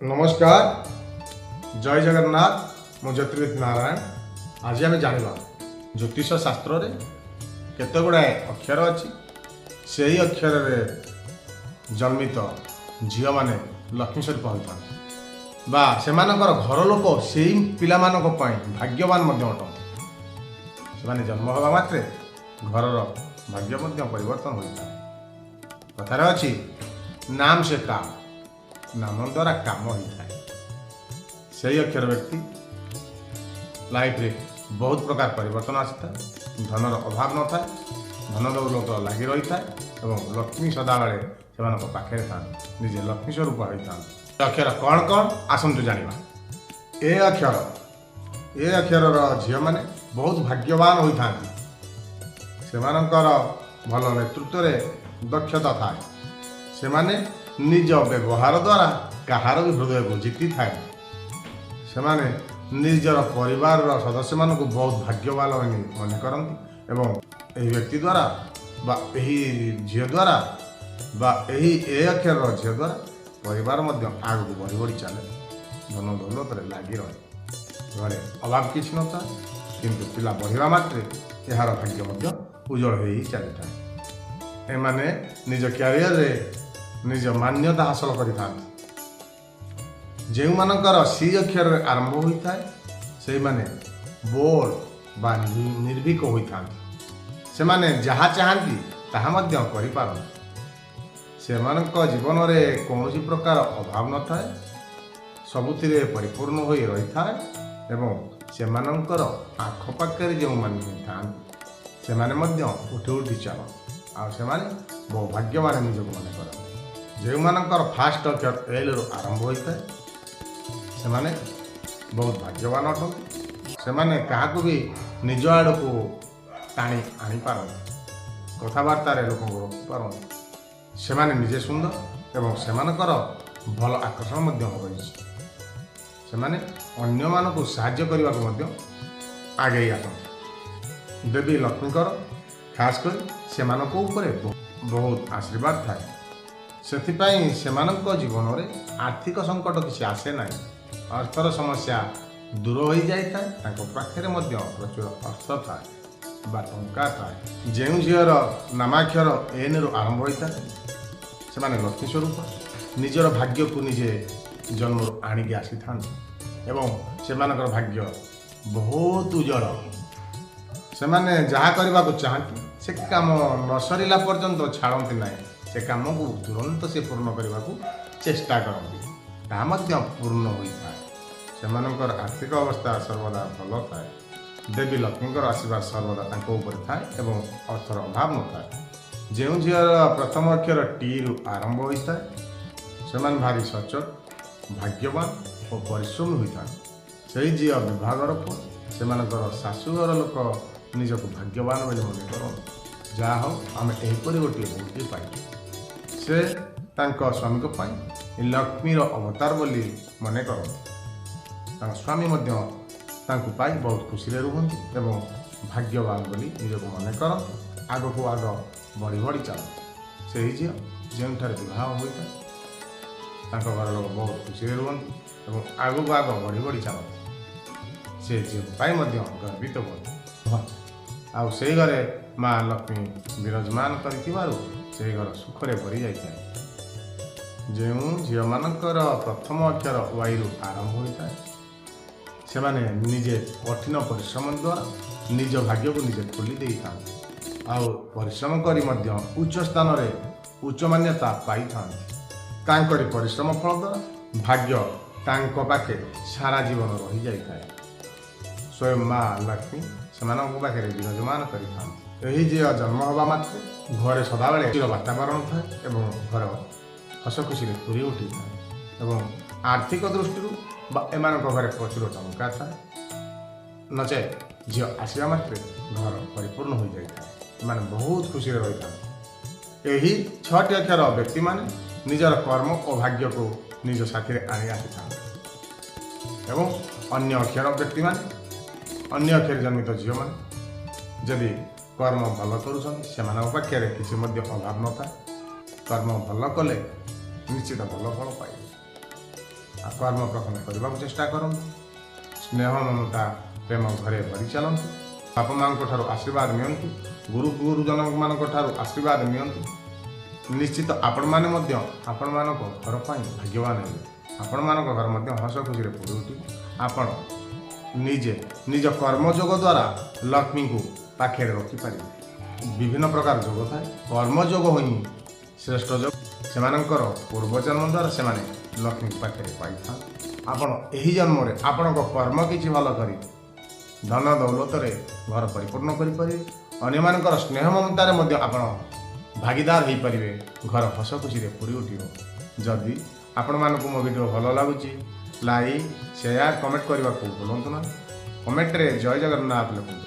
ନମସ୍କାର, ଜୟ ଜଗନ୍ନାଥ। ମୁଁ ଜ୍ୟୋତିର୍ବିଦ ନାରାୟଣ। ଆଜି ଆମେ ଜାଣିବା ଜ୍ୟୋତିଷ ଶାସ୍ତ୍ରରେ କେତେ ଗୁଡ଼ାଏ ଅକ୍ଷର ଅଛି, ସେହି ଅକ୍ଷରରେ ଜନ୍ମିତ ଝିଅମାନେ ଲକ୍ଷ୍ମୀ ସ୍ୱରୂପ ହୋଇଥାନ୍ତି ବା ସେମାନଙ୍କର ଘର ଲୋକ ସେଇ ପିଲାମାନଙ୍କ ପାଇଁ ଭାଗ୍ୟବାନ ମଧ୍ୟ ଅଟନ୍ତି। ସେମାନେ ଜନ୍ମ ହେବା ମାତ୍ରେ ଘରର ଭାଗ୍ୟ ମଧ୍ୟ ପରିବର୍ତ୍ତନ ହୋଇଥାଏ। କଥାରେ ଅଛି, नाम से काम, ନାମ ଦ୍ୱାରା କାମ ହୋଇଥାଏ। ସେହି ଅକ୍ଷର ବ୍ୟକ୍ତି ଲାଇଫରେ ବହୁତ ପ୍ରକାର ପରିବର୍ତ୍ତନ ଆସିଥାଏ। ଧନର ଅଭାବ ନଥାଏ, ଧନ ଦୌଲତ ଲାଗି ରହିଥାଏ ଏବଂ ଲକ୍ଷ୍ମୀ ସଦାବେଳେ ସେମାନଙ୍କ ପାଖରେ ଥାନ୍ତି, ନିଜେ ଲକ୍ଷ୍ମୀ ସ୍ୱରୂପ ହୋଇଥାନ୍ତି। ଅକ୍ଷର କ'ଣ କ'ଣ, ଆସନ୍ତୁ ଜାଣିବା। ଏ ଅକ୍ଷର। ଏ ଅକ୍ଷରର ଝିଅମାନେ ବହୁତ ଭାଗ୍ୟବାନ ହୋଇଥାନ୍ତି। ସେମାନଙ୍କର ଭଲ ନେତୃତ୍ୱରେ ଦକ୍ଷତା ଥାଏ। ସେମାନେ ନିଜ ବ୍ୟବହାର ଦ୍ୱାରା କାହାର ବି ହୃଦୟକୁ ଜିତିଥାଏ। ସେମାନେ ନିଜର ପରିବାରର ସଦସ୍ୟମାନଙ୍କୁ ବହୁତ ଭାଗ୍ୟବାନ ବୋଲି ମନେ କରନ୍ତି ଏବଂ ଏହି ବ୍ୟକ୍ତି ଦ୍ୱାରା ବା ଏହି ଝିଅ ଦ୍ୱାରା ବା ଏହି ଏ ଅକ୍ଷରର ଝିଅ ଦ୍ୱାରା ପରିବାର ମଧ୍ୟ ଆଗକୁ ବଢ଼ି ବଢ଼ି ଚାଲେ। ଧନ ଦୌଲତରେ ଲାଗି ରହେ। ଘରେ ଅଭାବ କିଛି ନଥାଏ, କିନ୍ତୁ ପିଲା ବଢ଼ିବା ମାତ୍ରେ ଏହାର ଭାଗ୍ୟ ମଧ୍ୟ ଉଜ୍ଜଳ ହେଇ ଚାଲିଥାଏ। ଏମାନେ ନିଜ କ୍ୟାରିୟରରେ ନିଜ ମାନ୍ୟତା ହାସଲ କରିଥାନ୍ତି। ଯେଉଁମାନଙ୍କର ସି ଅକ୍ଷରରେ ଆରମ୍ଭ ହୋଇଥାଏ, ସେଇମାନେ ବୋଲ୍ଡ ବା ନିର୍ଭୀକ ହୋଇଥାନ୍ତି। ସେମାନେ ଯାହା ଚାହାନ୍ତି, ତାହା ମଧ୍ୟ କରିପାରନ୍ତି। ସେମାନଙ୍କ ଜୀବନରେ କୌଣସି ପ୍ରକାର ଅଭାବ ନଥାଏ, ସବୁଥିରେ ପରିପୂର୍ଣ୍ଣ ହୋଇ ରହିଥାଏ ଏବଂ ସେମାନଙ୍କର ଆଖପାଖରେ ଯେଉଁମାନେ ଥାଆନ୍ତି, ସେମାନେ ମଧ୍ୟ ଉଠି ଉଠି ଚାଲନ୍ତି ଆଉ ସେମାନେ ବହୁ ଭାଗ୍ୟବାନ ନିଜକୁ ମନେ କରନ୍ତି। ଯେଉଁମାନଙ୍କର ଫାଷ୍ଟ ଅକ୍ଷର ଏଲ୍ରୁ ଆରମ୍ଭ ହୋଇଥାଏ, ସେମାନେ ବହୁତ ଭାଗ୍ୟବାନ ଅଟନ୍ତି। ସେମାନେ କାହାକୁ ବି ନିଜ ଆଡ଼କୁ ଟାଣି ଆଣିପାରନ୍ତି, କଥାବାର୍ତ୍ତାରେ ଲୋକଙ୍କୁ ରୋକିପାରନ୍ତି। ସେମାନେ ନିଜେ ସୁନ୍ଦର ଏବଂ ସେମାନଙ୍କର ଭଲ ଆକର୍ଷଣ ମଧ୍ୟ ରହିଛି। ସେମାନେ ଅନ୍ୟମାନଙ୍କୁ ସାହାଯ୍ୟ କରିବାକୁ ମଧ୍ୟ ଆଗେଇ ଆସନ୍ତି। ଦେବୀ ଲକ୍ଷ୍ମୀଙ୍କର ଖାସ୍ କରି ସେମାନଙ୍କ ଉପରେ ବହୁତ ଆଶୀର୍ବାଦ ଥାଏ। ସେଥିପାଇଁ ସେମାନଙ୍କ ଜୀବନରେ ଆର୍ଥିକ ସଙ୍କଟ କିଛି ଆସେ ନାହିଁ। ଅର୍ଥର ସମସ୍ୟା ଦୂର ହୋଇଯାଇଥାଏ। ତାଙ୍କ ପାଖରେ ମଧ୍ୟ ପ୍ରଚୁର ଅର୍ଥ ଥାଏ ବା ଟଙ୍କା ଥାଏ। ଯେଉଁ ଝିଅର ନାମାକ୍ଷର ଏନ୍ରୁ ଆରମ୍ଭ ହୋଇଥାଏ, ସେମାନେ ଲକ୍ଷ୍ମୀ ସ୍ୱରୂପ, ନିଜର ଭାଗ୍ୟକୁ ନିଜେ ଜନ୍ମରୁ ଆଣିକି ଆସିଥାନ୍ତି ଏବଂ ସେମାନଙ୍କର ଭାଗ୍ୟ ବହୁତ ଉଜ୍ଜଳ। ସେମାନେ ଯାହା କରିବାକୁ ଚାହାନ୍ତି, ସେ କାମ ନ ସରିଲା ପର୍ଯ୍ୟନ୍ତ ଛାଡ଼ନ୍ତି ନାହିଁ। ସେ କାମକୁ ତୁରନ୍ତ ସେ ପୂର୍ଣ୍ଣ କରିବାକୁ ଚେଷ୍ଟା କରନ୍ତି, ତାହା ମଧ୍ୟ ପୂର୍ଣ୍ଣ ହୋଇଥାଏ। ସେମାନଙ୍କର ଆର୍ଥିକ ଅବସ୍ଥା ସର୍ବଦା ଭଲ ଥାଏ। ଦେବୀ ଲକ୍ଷ୍ମୀଙ୍କର ଆଶୀର୍ବାଦ ସର୍ବଦା ତାଙ୍କ ଉପରେ ଥାଏ ଏବଂ ଅର୍ଥର ଅଭାବ ନଥାଏ। ଯେଉଁ ଝିଅର ପ୍ରଥମ ଅକ୍ଷର ଟିରୁ ଆରମ୍ଭ ହୋଇଥାଏ, ସେମାନେ ଭାରି ସଚୋଟ, ଭାଗ୍ୟବାନ ଓ ପରିଶ୍ରମୀ ହୋଇଥାନ୍ତି। ସେହି ଝିଅ ବିବାହଘର ପରେ ସେମାନଙ୍କର ଶାଶୁଘର ଲୋକ ନିଜକୁ ଭାଗ୍ୟବାନ ବୋଲି ମନେ କରନ୍ତି, ଯାହା ହଉ, ଆମେ ଏହିପରି ଗୋଟିଏ ବୋହୂଟିଏ ପାଇଛୁ। ସେ ତାଙ୍କ ସ୍ୱାମୀଙ୍କ ପାଇଁ ଲକ୍ଷ୍ମୀର ଅବତାର ବୋଲି ମନେ କରନ୍ତି। ତାଙ୍କ ସ୍ୱାମୀ ମଧ୍ୟ ତାଙ୍କୁ ପାଇ ବହୁତ ଖୁସିରେ ରୁହନ୍ତି ଏବଂ ଭାଗ୍ୟବାନ ବୋଲି ନିଜକୁ ମନେ କରନ୍ତି। ଆଗକୁ ଆଗ ବଢ଼ି ବଢ଼ି ଚାଲନ୍ତି। ସେହି ଝିଅ ଯେଉଁଠାରେ ବିବାହ ହୋଇଥାଏ, ତାଙ୍କ ଘର ଲୋକ ବହୁତ ଖୁସିରେ ରୁହନ୍ତି ଏବଂ ଆଗକୁ ଆଗ ବଢ଼ି ବଢ଼ି ଚାଲନ୍ତି। ସେ ଝିଅ ପାଇଁ ମଧ୍ୟ ଗର୍ବିତ ହୁଅନ୍ତି ଆଉ ସେଇ ଘରେ ମା ଲକ୍ଷ୍ମୀ ବିରାଜମାନ କରିଥିବାରୁ ସେହି ଘର ସୁଖରେ ଭରି ଯାଇଥାଏ। ଯେଉଁ ଝିଅମାନଙ୍କର ପ୍ରଥମ ଅକ୍ଷର ୱାଇରୁ ଆରମ୍ଭ ହୋଇଥାଏ, ସେମାନେ ନିଜେ କଠିନ ପରିଶ୍ରମ ଦ୍ୱାରା ନିଜ ଭାଗ୍ୟକୁ ନିଜେ ଖୋଲି ଦେଇଥାନ୍ତି ଆଉ ପରିଶ୍ରମ କରି ମଧ୍ୟ ଉଚ୍ଚ ସ୍ଥାନରେ ଉଚ୍ଚ ମାନ୍ୟତା ପାଇଥାନ୍ତି। ତାଙ୍କରି ପରିଶ୍ରମ ଫଳ ଦ୍ୱାରା ଭାଗ୍ୟ ତାଙ୍କ ପାଖେ ସାରା ଜୀବନ ରହିଯାଇଥାଏ। ସ୍ୱୟଂ ମା ଲକ୍ଷ୍ମୀ ସେମାନଙ୍କ ପାଖରେ ବିରାଜମାନ କରିଥାନ୍ତି। ଏହି ଝିଅ ଜନ୍ମ ହେବା ମାତ୍ରେ ଘରେ ସଦାବେଳେ ଖୁସିର ବାତାବରଣ ଥାଏ ଏବଂ ଘର ହସ ଖୁସିରେ ପୁରି ଉଠିଥାଏ ଏବଂ ଆର୍ଥିକ ଦୃଷ୍ଟିରୁ ବା ଏମାନଙ୍କ ଘରେ ପ୍ରଚୁର ଟଙ୍କା ଥାଏ। ନଚେତ୍ ଝିଅ ଆସିବା ମାତ୍ରେ ଘର ପରିପୂର୍ଣ୍ଣ ହୋଇଯାଇଥାଏ। ଏମାନେ ବହୁତ ଖୁସିରେ ରହିଥାନ୍ତି। ଏହି ଛଅଟି ଅକ୍ଷର ବ୍ୟକ୍ତିମାନେ ନିଜର କର୍ମ ଓ ଭାଗ୍ୟକୁ ନିଜ ସାଥିରେ ଆଣି ଆସିଥାନ୍ତି ଏବଂ ଅନ୍ୟ ଅକ୍ଷର ବ୍ୟକ୍ତିମାନେ, ଅନ୍ୟ ଅକ୍ଷରରେ ଜନ୍ମିତ ଝିଅମାନେ ଯଦି କର୍ମ ଭଲ କରୁଛନ୍ତି, ସେମାନଙ୍କ ପାଖରେ କିଛି ମଧ୍ୟ ଅଭାବ ନଥାଏ। କର୍ମ ଭଲ କଲେ ନିଶ୍ଚିତ ଭଲ ଫଳ ପାଇବେ। କର୍ମ ପ୍ରଥମେ କରିବାକୁ ଚେଷ୍ଟା କରନ୍ତୁ। ସ୍ନେହ, ମମତା, ପ୍ରେମ ଘରେ ଭରି ଚାଲନ୍ତୁ। ବାପା ମାଆଙ୍କ ଠାରୁ ଆଶୀର୍ବାଦ ନିଅନ୍ତୁ, ଗୁରୁ ଗୁରୁଜନମାନଙ୍କ ଠାରୁ ଆଶୀର୍ବାଦ ନିଅନ୍ତୁ। ନିଶ୍ଚିତ ଆପଣମାନେ ମଧ୍ୟ ଆପଣମାନଙ୍କ ଘର ପାଇଁ ଭାଗ୍ୟବାନ ହେବେ। ଆପଣମାନଙ୍କ ଘର ମଧ୍ୟ ହସ ଖୁସିରେ ପୁରି ଉଠିବ। ଆପଣ ନିଜେ ନିଜ କର୍ମଯୋଗ ଦ୍ୱାରା ଲକ୍ଷ୍ମୀଙ୍କୁ ପାଖରେ ରଖିପାରିବେ। ବିଭିନ୍ନ ପ୍ରକାର ଯୋଗ ଥାଏ, କର୍ମଯୋଗ ହିଁ ଶ୍ରେଷ୍ଠ ଯୋଗ। ସେମାନଙ୍କର ପୂର୍ବଜନ୍ମ ଦ୍ୱାରା ସେମାନେ ଲକ୍ଷ୍ମୀଙ୍କ ପାଖରେ ପାଇଥାନ୍ତି। ଆପଣ ଏହି ଜନ୍ମରେ ଆପଣଙ୍କ କର୍ମ କିଛି ଭଲ କରି ଧନ ଦୌଲତରେ ଘର ପରିପୂର୍ଣ୍ଣ କରିପାରିବେ। ଅନ୍ୟମାନଙ୍କର ସ୍ନେହ ମମତାରେ ମଧ୍ୟ ଆପଣ ଭାଗିଦାର ହୋଇପାରିବେ। ଘର ହସ ଖୁସିରେ ପୁରି ଉଠିବ। ଯଦି ଆପଣମାନଙ୍କୁ ମୋ ଭିଡ଼ିଓ ଭଲ ଲାଗୁଛି, ଲାଇକ୍, ସେୟାର, କମେଣ୍ଟ କରିବାକୁ ଭୁଲନ୍ତୁ ନା। କମେଣ୍ଟରେ ଜୟ ଜଗନ୍ନାଥ ଲେଖନ୍ତୁ।